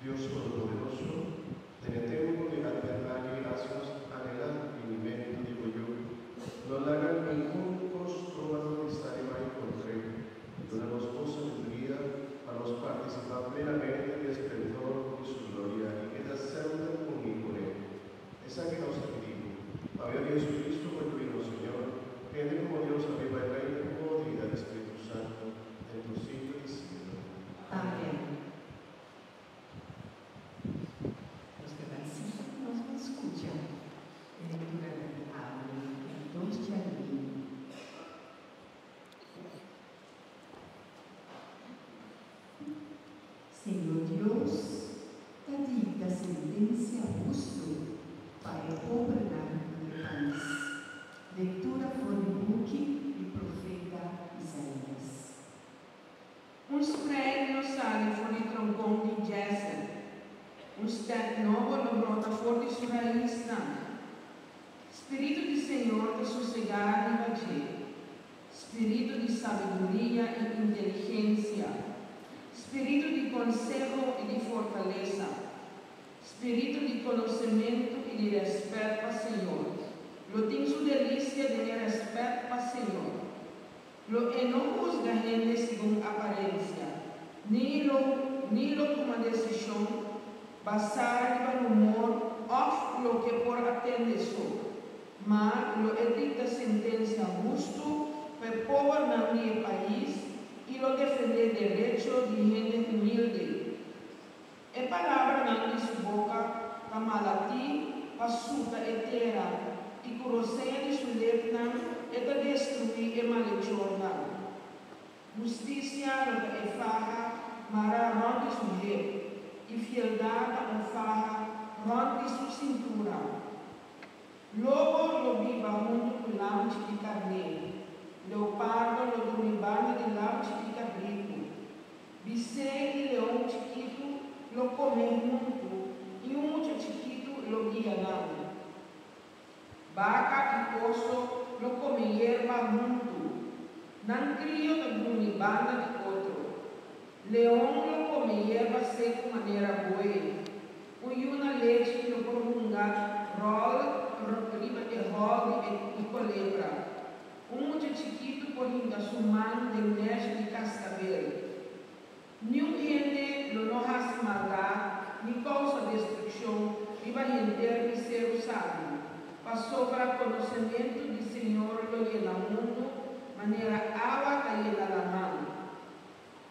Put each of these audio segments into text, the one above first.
Dios Todopoderoso, den e tempu di Advent aki hasi nos anhelá binimentu di bo Yu. No laga ningun kos stroba nos di sali bai kontr'é. Duna nos bo sabiduria pa nos partisipá plenamente di e splendor di su gloria i keda semper uní kuné. Esaki nos ta pidi bo, pa medio di Jesucristo bo Yu i nos Señor, kende komo Dios a biba i reina ku bo di Divinidad di Spiritu Santo den tur siglo di siglo. Amen. Nos ta bai sigui nos bai skucha e lekturanan di awe di dos djadumingu. Señor Dios ta dicta sentencia hustu pa e pobrenan di e pais. Lectura for di buki di profeta Isaías. Un spreit lo sali for di tronkon di Jese, un stèk nobo lo brota for di su raisnan. Spiritu di señor ta sosegá riba dje, spiritu di sabiduria i inteligensia, spiritu di konseho i di fortalesa, spiritu di konosementu i di rèspèt pa señor. Lo tin su delisia den e rèspèt pa señor. Lo e no husga hende segun aparensia, ni lo ni lo tuma desishon basá riba rumor òf loke por a tende so, ma lo e dikta sentensia hustu pa e pobernan di e pais i lo defendé derecho di hende humilde. E palabranan di su boka ta malatí pa suta e tera, i ku rosea di su lepnan e ta destruí e malechornan. Hustisia lo ta e faha mará rònt di su hep, i fieldat ta un faha rònt di su sintura. Lobo lo biba huntu ku lamchi di karné, leopardo lo drumi banda di lamchi di kabritu, bisé i leon chikitu lo kome huntu i un mucha chikitu lo guia nan. Baka i oso lo kome yerba huntu, nan krio ta drumi banda di otro. Leon lo kome yerba seku manera buey. Un yu na lechi lo por hunga ròl riba e hòl di e kolebra. Un mucha chikitu por hinka su man den nèshi di kaskabel. Niun hende lo no hasi maldat ni kousa destrukshon riba henter mi seru sabi, pasobra konosementu di Señor lo yena mundu manera awa ta yena laman.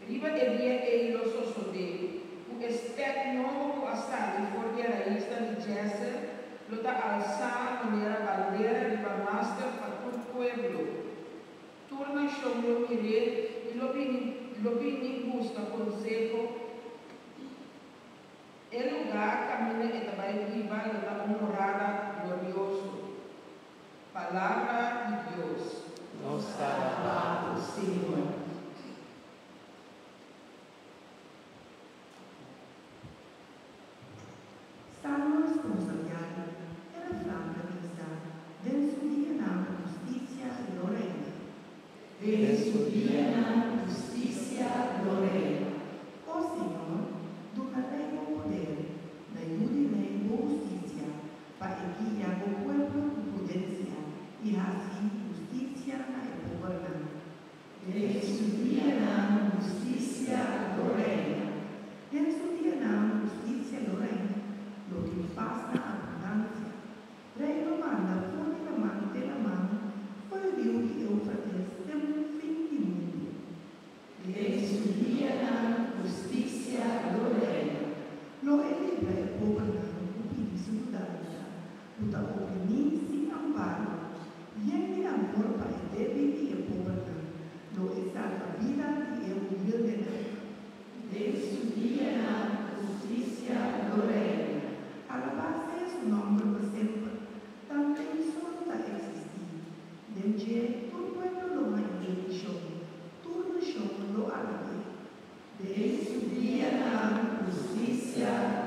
Riba e dia ei lo sosodé ku e stèk nobo ku a sali for di e raisnan di Jese lo ta alsá manera bandera riba master pa tur pueblo. Tur nashon lo mir'é i lo bini lo bini buska konseho. E lugá kaminda e ta bai biba lo ta un morada glorioso. Palabra di Dios. Nos ta alabá bo, Señor. Salmo responsorial, E refran ta bisa, Den su dianan hustisia lo reina. Den su dianan hustisia lo reina. O Señor, duna rei bo poder, na yu di rei bo hustisia, Pa e guia bo pueblo ku prudensia i hasi hustisia na e pobernan. Den su dianan hustisia lo reina. Den su dianan hustisia lo reina, lo tin pas na abundansia. Rei lo manda for di laman te laman, for e riu di Eufrates te fin di mundu. Den su dianan hustisia lo reina. Lo e libra e pobernan ku pidi su yudansa, ku ta oprimí sin amparo. Yen di amor pa e débil i e pobernan, lo e salba bida di e humildenan. Den su dianan hustisia lo reina. Alabá sea su nòmber pa semper. Tanten solo ta eksistí. Den dje tur pueblo lo haña bendishon, tur nashon lo alab'é. Den su dianan hustisia